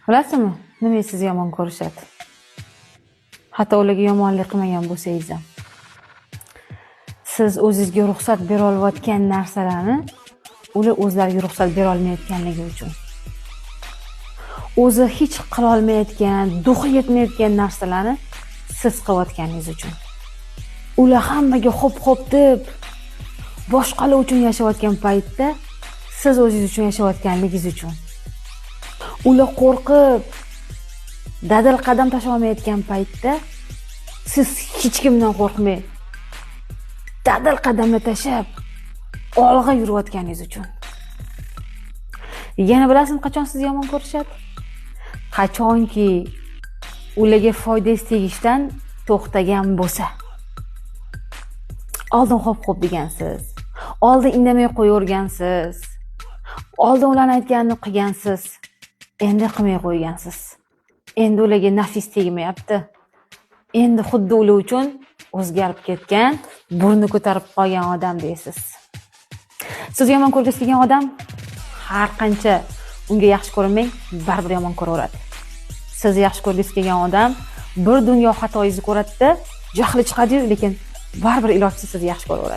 Bilasizmi, nimaga sizni yomon ko'rishadi? Hatto ularga yomonlik qilmagan bo'lsangiz ham. Siz o'zingizga ruxsat bera olayotgan narsalarni ular o'zlariga ruxsat bera olmayotganligi uchun. O'zi hech qila olmayotgan, дух i yetmayotgan narsalarni siz qilayotganingiz uchun. Ular hammaga xo'p-xo'p deb boshqalar uchun yashayotgan paytda siz o'zingiz uchun yashayotganligingiz uchun. Ular qo'rqib dadil qadam tashlay olmayotgan paytda siz hech kimdan qo'rqmay dadil qadamlar tashlab olg'a yurayotganingiz uchun. Yana bilasizmi, qachon sizni yomon ko'rishadi? Qachonki ularga foydangiz tegishdan to'xtagan bo'lsa. Oldin xo'p-xo'p degansiz, oldin indamay qo'yavergansiz, oldin ularni aytganini qilgansiz, endi qilmay qo'ygansiz. Endi ularga nafingiz tegmayapti. Endi xuddi ular uchun o'zgarib ketgan, burni ko'tarib qolgan odam deysiz. Siz yomon ko'rgisi kelgan odam har qancha unga yaxshi ko'rinmang, baribir yomon ko'raveradi. Sizni yaxshi ko'rgisi kelgan odam bir dunyo xatoyingizni ko'radida, jahli chiqadi-yu, lekin baribir ilojsiz sizni yaxshi ko'raveradi.